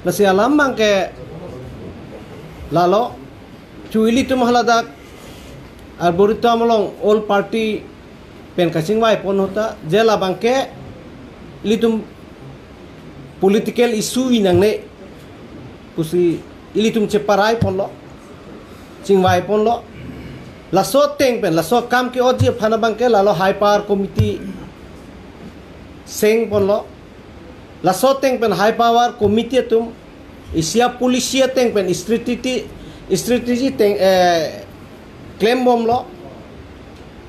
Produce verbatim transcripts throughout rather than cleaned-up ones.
Lasi alam abangke lalo, chu ilitum haladak Arboretum along old party pen kachingvai pon ahut ta, je labangke ilitum political issue-i nangne pusi ilitum cheparai ponlo, chingvai ponlo. Laso ateng pen, laso akam ke-otji aphan abangke lalo High Power Committee seng ponlo. Laso ateng pen High Power Committee atum isi a-policy ateng pen strategy, strategy ateng, eh, klembomlo.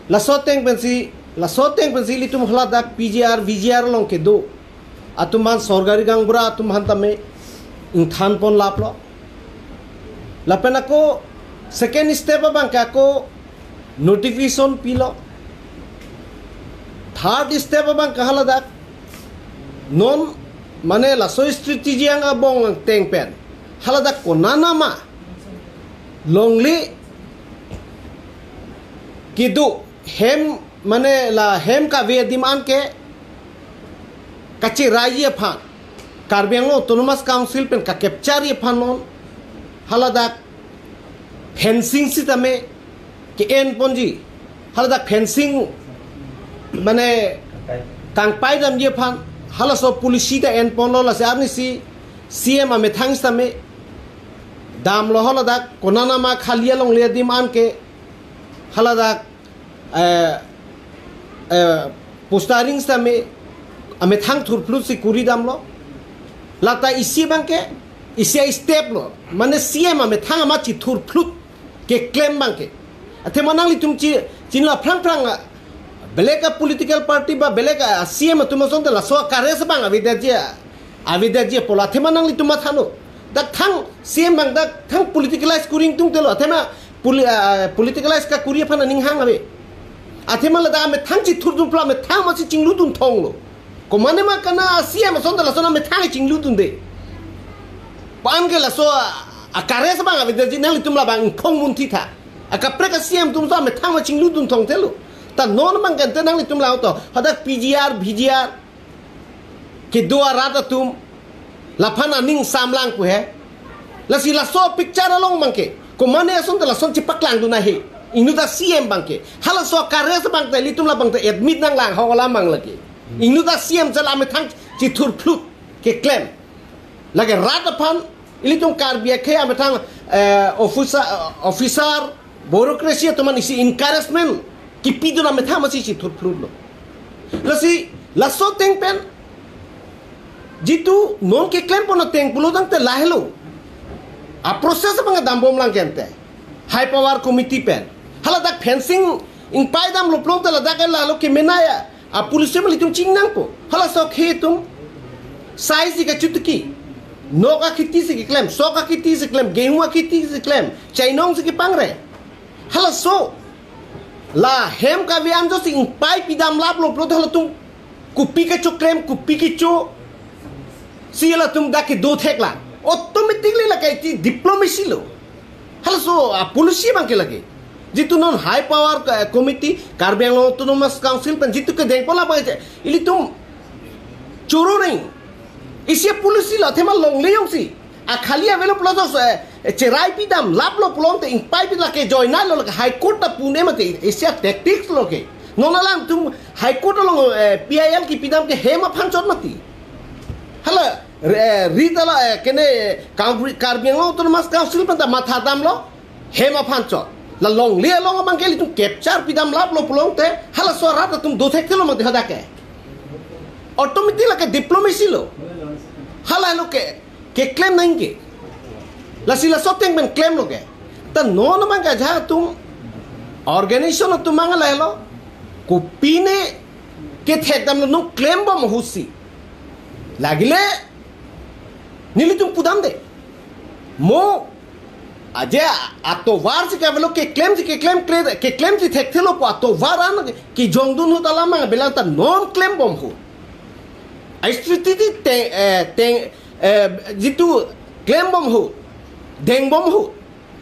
Laso ateng pensi, laso ateng pensi ilitum haladak P G R, V G R along kedo atum aphan, sorkari gaonbura atum aphan tame ingthan pon laplo. Lapen ako second step abangke ako notification pilo. Third step abangke haladak non, mane laso strategy angbong ateng pen haladak konanama longle kedo hem, mane la hem kave adim an ke kacheraiye aphan, Karbi Anglong Autonomous Council pen ka-capture-ji aphan non haladak fencing sitame ke-en ponji, haladak fencing mane kangpai damji aphan halaso policy ta en ponlo. Lasi arnisi C M amethang sitame damlo, haladak konanama khali alongle adim an ke haladak, eh, eh, postering sitame amethang thurphlut si kuri damlo. Lata isi abangke isi a-step lo, mane C M amethang amat chithurphlut keklem abangke. Athema nanglitum chi, chinilo aphrang phrang, ah, belek a-political party ba belek a-C M atum asonte laso a-courage abang avedetji, avedetji apotlo. Athema nanglitum matha non. Dak thang C M abang dak thang politicalize kuri ingtungtelo. Athema poli-, ah, politicalize kakuri aphan aning hang ave. Athema ladak amethang chithurdun apotlo, amethang amatsi chingludun thonglo. Komatne ma kana C M asonte lason amethang chingludunde. Pu an ke laso a, a-courage abang avedetji, nanglitum labang ingkhong munthi tha. Akaprek a-C M atum so amethang ma chingludun thongthelo. Ta non abangke ante nanglitum lang to, hadak P G R, V G R kedo arat atum laphan aning samlang pu he. Lasi laso picture along abangke komatne asonte lason chepaklangdun ahe. Inut a-C M abangke. Halaso a-courage abangta ilitum labangta admit nanglang hong alam abang lake. Inut a-C M chala amethang chithurphlut keklem. Lake rat aphan ilitum Karbi akhei amethang, eh, officer, officer, bureaucracy atum an isi encouragement kipidun amethang amatsi chithurphlutlo. Lasi laso ateng pen jitu non keklem pon ateng pulo tangte lahelo. A-process abang dambomlang ke ante. High Power Committee pen haladak fencing ingpai damlo pulote ladak ke lalo kemena a-policy ilitum chingnangpo. Halaso akhei atum sai si kachotiki, nok akheti si keklem, sok akheti si keklem, gehu akheti si keklem, chainong si kepangre. Halaso la hem kave an joksi ingpai pidam laplo pulote halatum kopi kechoklem, kopi kecho si halatum dak kedo theklang. Automatically lake iti diplomacy lo. Halaso a-policy abangke lake. Jitu non High Power, eh, Committee, Karbi Anglong Autonomous Council pen jitu kedeng pon labang ilitum choro neng. Isi a-policy lo, athema longle jongsi akhali avelo pulote, eh, cherai pidam laplo pulote ingpai pi lake joinalo, lake High Court ta pune mati, isi a-tactics lo ke. Non alanglitum High Court along, eh, P I L kipidam ke hem aphan chot mati. Hala, eh, ri ta la, eh, kene, eh, Karbi, Karbi Anglong Autonomous Council pen ta matha damlo, hem aphan chot. La longle along abangke ilitum capture pidam laplo pulote, halaso arat atum do thekthelo mati hadak ke. Automatic lake diplomacy lo. Halalo ke, keklem nangji ke. Lasi laso ateng pen klemlo ke. Ta non abangke ajahak atum, organization atum abang lahelo. Kopine kethek damlo, non klembom ahutsi. Lagile nelitum pudamde. Mo aje atovar si kavelo, keklem si keklem, kle-, keklem si thekthelo pu atovar an kejongdun ahut alam abang belang ta non klembom ahut. A-strategy te, eh, te, eh, jitu klembom ahut, dengbom ahut.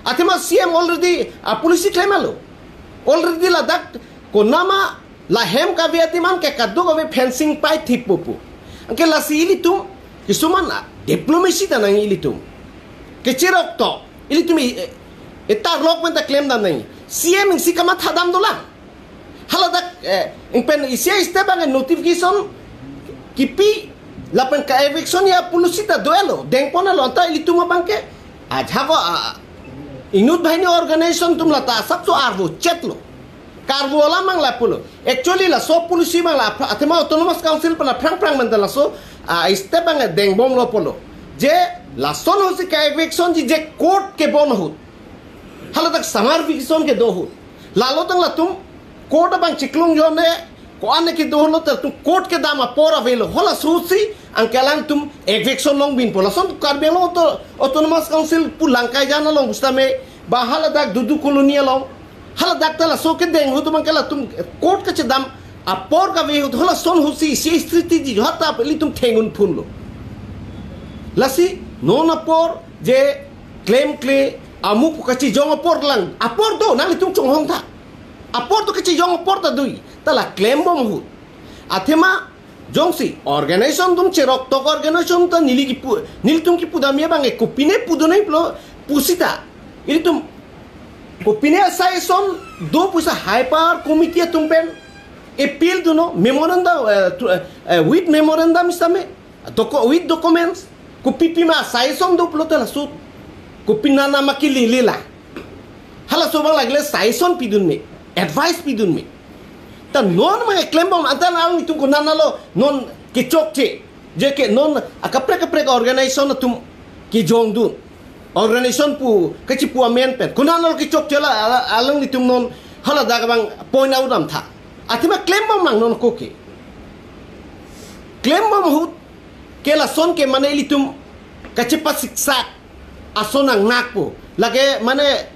Athema C M already a-policy klemlo. Already ladak konama la hem kave adim an ke kadokave fencing pai thippo pu. Anke lasi ilitum kisuman a, Diplomacy ta nangji ilitum. Kecherok to. Ilitum i, e, etarlok pen ta klemdam nangji. C M isi kamathadam dolang. Haladak, eh, ingpen isi a-step abang notification kipi lapen ka-eviction ya policy ta do-etlo. Dengpon-etlo anta ilitum abangke. Ajahak ko, a, inut banghini organization atum lata asapso arvo chetlo. Karvo alam abang la pulo. Actually laso policy abang la apra-, athema Autonomous Council pen aphrang phrang pen ta laso, a, step abang dengbomlo pulo. Je lason ahutsi ka-eviction ji je court kebon ahut. Haladak summer vacation kedo ahut. Lalo tang latum court abang chiklung jone, ko-an kedo ahut ta latum court kedam apor avelo. Halaso ahutsi anke alangtum eviction longbinpo. Lason Karbi Anglong Auto-, Autonomous Council pu Langkaijan along pusitame, ba haladak Dudu Colony along. Haladak ta laso kedeng ahut abangke latum court kachedam apor kave ahut, halason ahutsi isi strategy jo hatta ilitum thengun phunlo. Lasi non apor je klemkle amu pu kachijong apor lang, apor do, nanglitum chonghong tha. Apor do, kachijong apor ta do-i, ta la klembom ahut. Athema jongsi organization atum cherok tok organization ta neli kipu, nelitum kipudam abang e kopine pudun nangji pulo pusita. Ilitum kopine a-suggestion do pusi High Power Committee atum pen appeal dunnon, memorandum, eh, to, eh, eh, with memorandum sitame, docu-, with documents, kopi pima a-suggestion do pulote laso, kopi nana ma kelelela. Halaso abang lagile suggestion pidun me, advice pidun me. Ta non abang klembom anta nanglitum konatlo non kechokche. Je ke non akaprek kaprek organization atum kejongdun. Organization pu kachipu amen pen konatlo kechokche la, ala-, alanglitum non haladak abang point out dam tha. Athema klembom nang non ako ke. Klembom ahut ke lason ke mane ilitum kachepasiksak ason nangnakpo. Lake mane,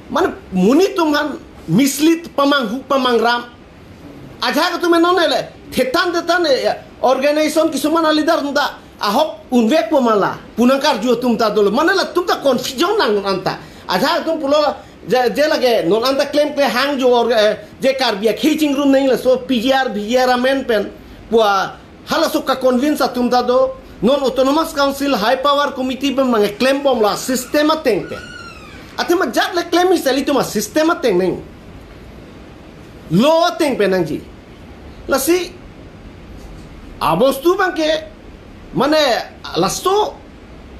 mane monit atum aphan mislead pamanghu pamangram. Ajahak atum non ele thetan thetan, eh, organization kisuman a-leader atum ta ahok unvekpo ma la pu nangkarju atum ta dolo. Mane latum ta confusion nang anta. Ajahak atum pulo je, je lake non anta klemkle hang jo or, eh, je Karbi akhei chingrum nangji laso P G R, V G R amen pen pu a halaso ka-convince atum ta do, non Autonomous Council High Power Committee pen mane klembomlo system ateng pen. Athema ajat le klem isi ilitum a-system ateng nang. Law ateng pen nangji. Lasi abostu abangke mane laso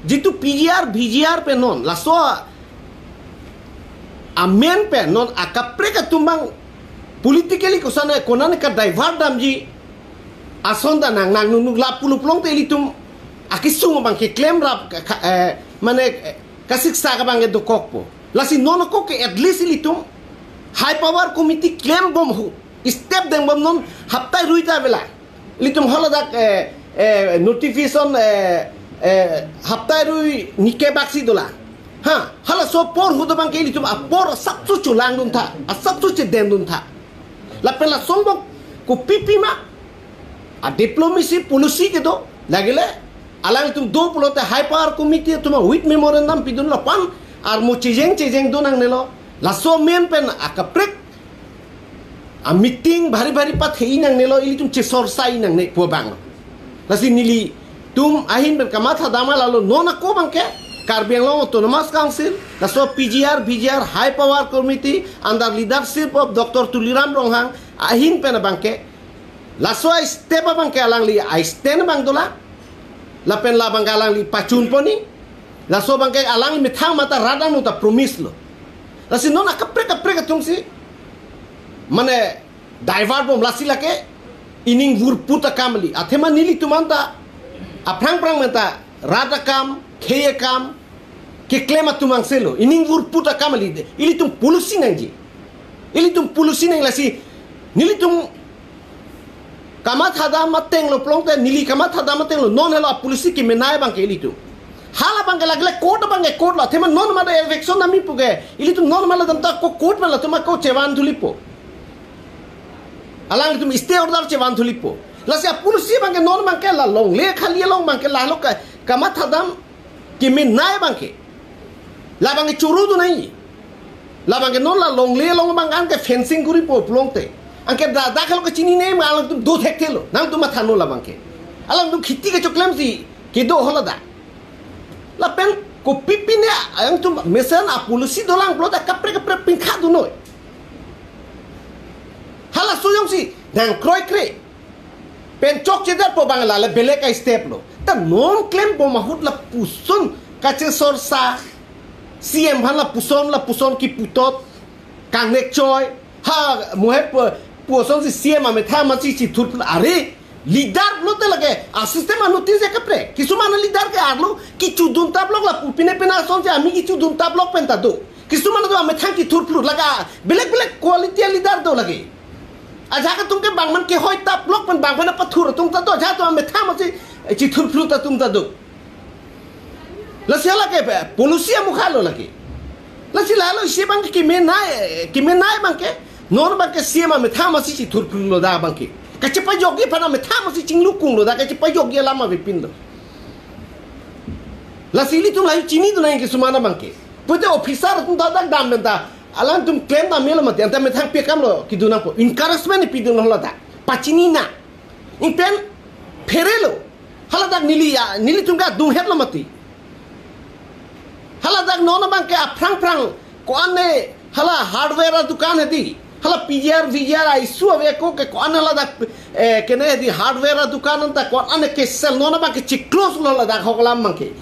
jitu P G R, V G R pen non, laso amen pen non akaprek atum abang politically koson konane ka-divert damji ason ta nang, nang nunuk lapu lo pulote ilitum akesung abangke klemrap ka, ka, eh, mane, eh, kasiksak abangke dokokpo. Lasi non ako ke at least ilitum High Power Committee klembom ahut step dengbom non hapta rui ta avela. Ilitum haladak, eh, eh, notification, eh, eh, hapta rui nike baksi dolang. Ha, halaso apor ahut abangke ilitum apor asapso cholangdun tha, asapso chedendun tha. Lapen lason abang kopi pima a-diplomacy policy kedo, lagile alanglitum do pulote High Power Committee atum a-with memorandum pidun lapen armu chejeng chejeng do nangnelo. Laso amen pen akaprek a-meeting bhari bhari pathei nangnelo, ilitum chesorsai nangne pu abang. Lasi nelitum ahin pen kamathadam lalo non ako abangke Karbi Anglong Autonomous Council, laso P G R, V G R High Power Committee under leadership of Doctor Tuliram Ronghang ahin pen abangke laso a-step abangke alangli a-stand abang dolang. Lapen labangke alangli pachunponji. Laso abangke alangli methang mata radang ta promise lo. Lasi non akaprek kaprek atumsi mane divert bom, lasi lake ining vurput akam kali. Athema nelitum anta aphrang phrang pen ta rat akam, khei akam keklem atum angselo. Ining vurput akam kali. Ilitum policy nangji. Ilitum policy nang, lasi nelitum kamathadam ateng lo pulote, neli kamathadam ateng lo, non helo a-policy kemenei abangke ilitum. Hala abangke lagile court abangke court lo, athema non mane eviction damji puke ilitum non mane dam ta ako court mane latum ako chevan thulipo. Alanglitum stay order chevan thulipo. Lasi a-policy abangke non abangke la longle khali along abangke lalo ka, kamathadam kemenei abangke. Labangke choro do nai. Labangke non la longle along abang anke fencing koripo pulote, anke da, dak helo kachinine ma alangtum do thekthelo. Nangtum matha non labangke. Alangtum kheti kachoklemsi kedo haladak. Lapen kopi pine alangtum mesen a-policy dolang pulote kaprek kaprek pingkha dunnoi. Halaso jongsi nangkroikre pen chokchedetpo abang lale belek a-step lo. Ta non klembom ahut lapuson kachesorsa, C M aphan lapuson lapuson kiputot, kangnek choi, ha, mohet pu-, pu asonsi C M amethang amatsi chithurphlut, are leader pulote lake a-system a-notice ya kaprek. Kisuman a-leader ke arlo kichudun tablok, lapu pine pine asonsi ami kichudun tablok pen ta do. Kisuman do amethang chithurphlut, lake belek belek quality a-leader do lake. Ajahak atum ke bang man kehoi tablok pen bang pen apathur atum ta do, ajahak atum amethang amatsi chithurphlut atum ta do. Lasi lake pe, policy amukha lo lake. Lasi lalo isi abang ke kemenei, kemenei abang ke, non abang ke C M amethang amatsi chithurphlut lo dak abang ke. Kachepajokji aphan amethang amatsi chinglukung lo dak, kachepajokji alam avepin lo. Lasi ilitum lahei chinidun nang kisuman abang ke. Pute officer atum ta dak dam pen ta alangtum klem dam melo mati, anta methang pekam lo kidun nangpo. Encouragement pidun lo dak. Pachini nang. Ingpen phere lo. Haladak neli ya, nelitum ke adunghet lo mati. Haladak non abang ke aphrang phrang ko-an ne hala hardware adukan hedi. Hala P G R, V G R a-issue ave ako ke ko-an haladak, eh, kene hedi hardware adukan anta ko-an ne kesel, non abang ke chiclose lo haladak ahok alam abang ke.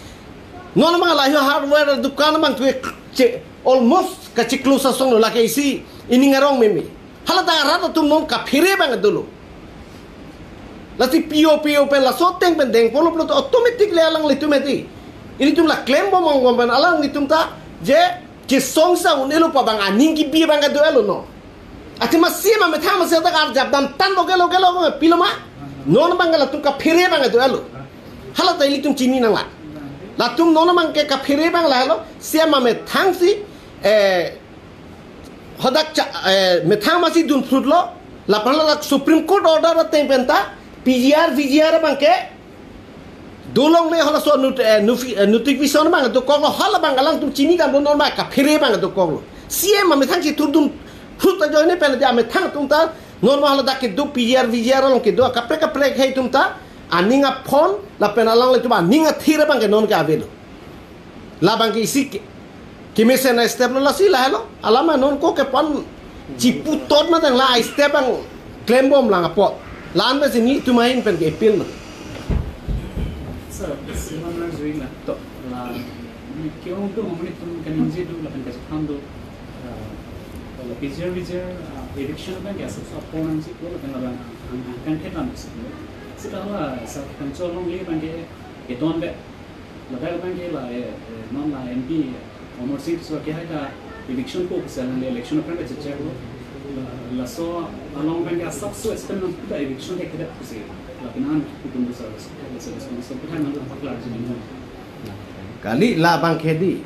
Non abang lahei hardware adukan abang tu che, almost kachiclose asong lo, lake isi ining arong meme. Haladak arat atum non kaphere abang dolo. Lasi P O, P O pen laso ateng pen dengpolo pulote automatic le alanglitum hedi. Ilitum la klembom angbong pen alanglitum ta je chesongsa un-elo pu abang aning kebi abang do-elo non. Athema C M amethang amatsi dak arjap dam tan lo gelo gelo pilo ma. Non abang latum kaphere abang do-elo. Hala ta ilitum chini nanglang. Latum non abang ke kaphere abang lahelo, C M amethangsi, eh, hadak cha, eh, methang amatsi dunphlut lo, lapen hadak Supreme Court order ateng pen ta P G R, V G R abang ke dolongle, halaso not-, eh, nofi-, eh, notification abang dokok lo, hala abang alangtum chini dam lo, non abang kaphere abang dokok lo. C M amethang chithurdunphlut ajoine pen dia amethang atum ta non abang haladak kedo P G R, V G R along kedo kaprek kaprek hei atum ta aning aphon lapen alanglitum aning athir abang ke non ke avelo. Labang ke isi ke, kemesen a-step lo, lasi lahelo. Alam non ko ke pon chiputot ma dang la a-step abang klembom lang apot. La-an pensi nelitum ahin pen ke appeal ma. Sir, sebenarnya juin lah. To. La, mane ke-ong atum, mane atum kaningje do, lapen kachetham do. Ah, la P G R, V G R, ah, eviction abang ke asap sa apor nangji ko, lapen labang ang, ang, angkang ke tam si. Seta la, sa kancho alongle abang ke, keton be. Ladak abang ke la, eh, eh, non la M P Amarsing Tisso ke hai ta eviction ko pusi alangli election aphrang ta chechak lo. La, laso along abang ke asapso experiment ta eviction ke kedak pusi. Lapen an kutum besar besar besar besar besar kita nang paklar jadi. Kali labang ke di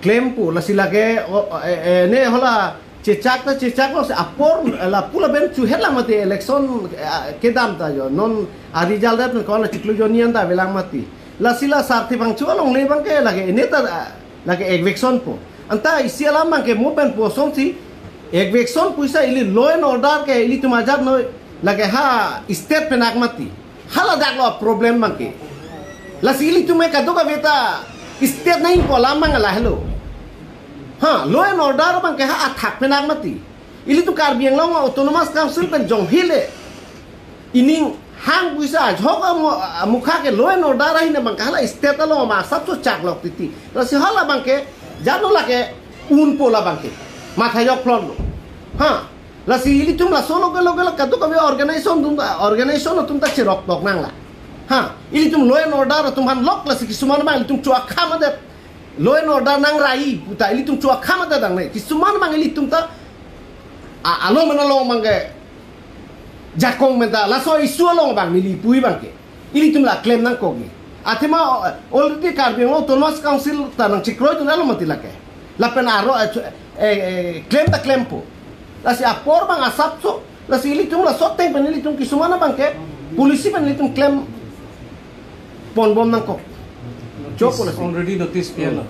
klempo, lasi lake, o, eh, eh, ne hala chechak ta chechak lo, si apor, eh, lapu lapen chuhet lang mati election, eh, kedam ta jo. Non a-result det ko-an chiklo joni an ta avelang mati. Lasi la sarthe pangcho alongle abang ke lake ene ta, ah, lake eviction po. Anta isi alam abang ke mo pen pu asonsi eviction pusi ili law and order ke ilitum ajat noi, lake ha state pen ak mati. Haladak lo problem abang ke. Lasi ilitum ke kadokave ta state nangpo alam abang lahelo. Ha, law and order abang ke ha athak pen ak mati. Ilitum Karbi Anglong Autonomous Council pen jong hile ining hang pusi ajok amu-, amukha ke law and order ahin abang ke hala state along ma asapso chaklok titi. Lasi hala abang ke jat lo lake unpo labang ke. Matha jok plon lo. Ha. Lasi ilitum laso lo ke lo ke lo kadokave organization atum ta, organization atum ta cherok tok nang la. Ha, ilitum law and order atum aphan lok, lasi kisuman abang ilitum chu akham adet. Law and order nang rai puta ilitum chu akham adet dang ne. Kisuman abang ilitum ta a, along mana along abang ke jakong menta laso issue along abang neli pu abang ke. Ilitum la klem nangkok ni. Athema, eh, already Karbi Anglong Autonomous Council ta nangchekroidun alo mati lake. Lapen aro, eh, eh, eh, klem ta klempo. Lasi apor abang asapso, lasi ilitum laso ateng pen ilitum kisuman abang ke, policy pen ilitum klem ponbom nangkok. Chopo lasi. Already notice pi-an lo.